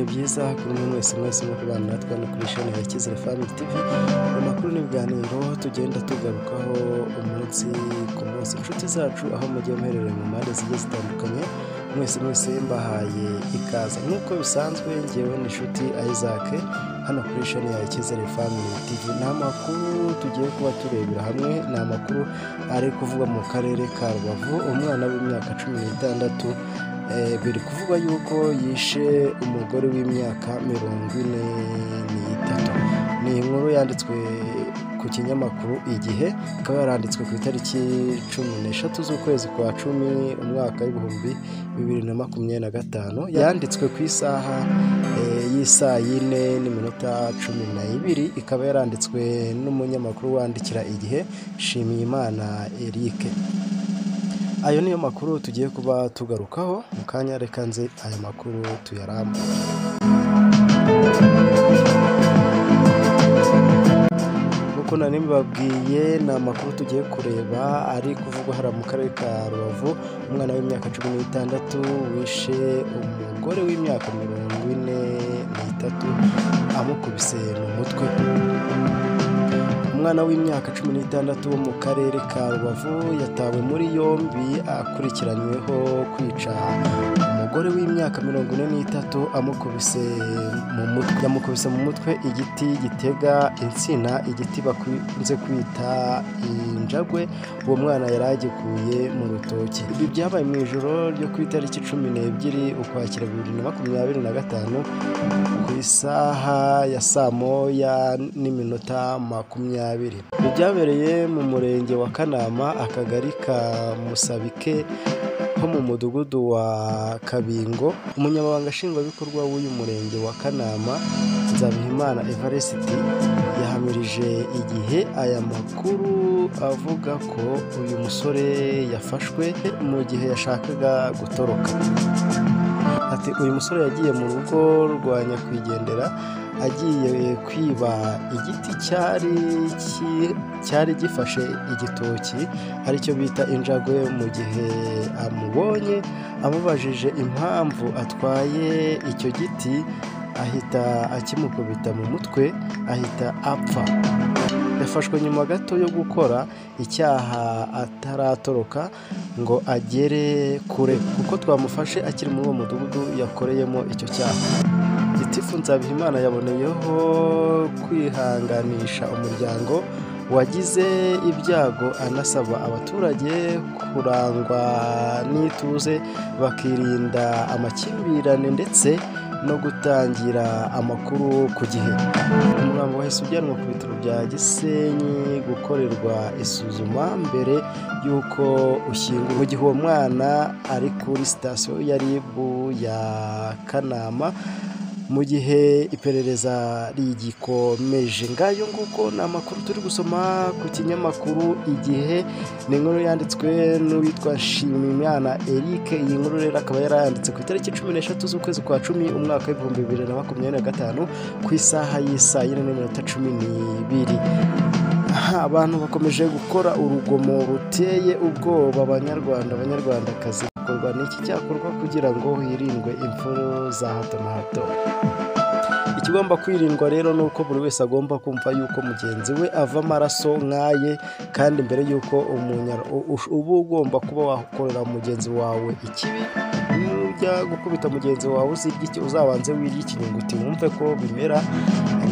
Ibihe byiza kuri mwe mwese mwese mu kubana natwe hano kuri chaîne ya Icyizere Family TV, mu makuru n'ibiganiro tugenda tugarukaho umunsi ku munsi. Inshuti zacu aho mugiye muherereye mu mpande zigiye zitandukanye, mwese mwese mbahaye ikaze. Nk'uko bisanzwe ngewe ni Inshuti Isaac hano kuri chaîne ya Icyizere Family TV. Ni amakuru tugiye kuba turebera hamwe, ni amakuru ari kuvugwa mu karere ka Rubavu. Umwana w'imyaka 16 biri kuvugwa yuko yishe umugore w'imyaka 43. Ni inkuru yanditswe ku kinyamakuru Igihe, ikaba yaranditswe ku itariki 13 z'ukwezi kwa 10 umwaka w'2025. Yanditswe ku isaha y'isaa 4:12, ikaba yaranditswe n'umunyamakuru wandikira Igihe, Nshimiyimana Eric. Ayo niyo makuru tugiye kuba tugarukaho mu kanya, reka nze aya makuru tuyarambure. Nk'uko nari mbabwiye, ni amakuru tugiye kureba ari kuvugwa hariya mu karere ka Rubavu. Umwana w'imyaka 16 wishe umugore w'imyaka 43 amukubise mu mutwe. Umwana w'imyaka 16 wo mu karere ka Rubavu yatawe muri yombi akurikiranyweho kwica umugore w'imyaka 43 amukubise mu mutwe. Yamukubise mu mutwe igiti gitega insina, igiti bakunze kwita injagwe. Uwo mwana yari agikuye mu rutoki. Ibi byabaye mu ijoro ryo ku itariki 12 Ukwakira 2025 ku isaha ya 1:20. Ibi byabereye mu murenge wa Kanama, akagari ka Musabike ho mu mudugudu wa Kabingo. Umunyamabanga nshingwabikorwa w'uyu murenge wa Kanama, Nzabihimana Evariste, yahamirije Igihe aya makuru avuga ko uyu musore yafashwe mu gihe yashakaga gutoroka. Ati uyu musore yagiye mu rugo rwa nyakwigendera agiye kwiba igiti cyari gifashe igitoki, aricyo bita injagwe. Mu gihe amubonye amubajije impamvu atwaye icyo giti, ahita akimukubita mu mutwe ahita apfa. Yafashwe nyuma gato yo gukora icyaha ataratoroka ngo agere kure, kuko twamufashe akiri muri uwo mudugudu yakoreyemo icyo cyaha. Gitifu Nzabihimana yaboneyeho kwihanganisha umuryango wagize ibyago, anasaba abaturage kurangwa n'ituze, bakirinda amakimbirane ndetse no gutangira amakuru ku gihe. Umurambo wahise ujyanwa ku bitaro bya Gisenyi gukorerwa isuzuma mbere y'uko ushyingurwa. Mu gihe uwo mwana ari kuri sitasiyo ya RIB ya Kanama mu gihe iperereza rigikomeje. Ngayo nguko ni amakuru turi gusoma ku kinyamakuru Igihe. Ni inkuru yanditswe n'uwitwa Nshimiyimana Eric. Iyi nkuru rero akaba yarayanditse ku itariki 13 z'ukwezi kwa 10 umwaka w'2025 ku isaha y'isaa 4:12. Abantu bakomeje gukora urugomo ruteye ubwoba. Abanyarwanda, abanyarwandakazi, bikorwa n'iki cyakorwa kugira ngo hirindwe impfu za hato na hato? Ikigomba kwirindwa rero ni uko buri wese agomba kumva yuko mugenzi we ava amaraso nk'aye, kandi mbere y'uko uba ugomba kuba wakorera mugenzi wawe ikibi, nujya gukubita mugenzi wawe uzabanze wirye ikinyuguti wumve ko bimera.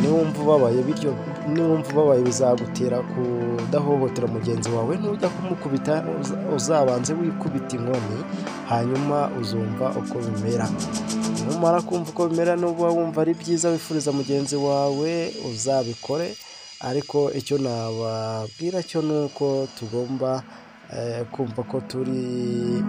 Niwumva ubabaye, bityo niwumva ubabaye bizagutera kudahohotera mugenzi wawe. Nujya kumukubita uzabanze wikubita inkoni, hanyuma uzumva uko bimera. Numara kumva uko bimera, nuba wumva ari byiza wifuriza mugenzi wawe uzabikore. Ariko icyo nababwira cyo ni uko tugomba kumva ko turi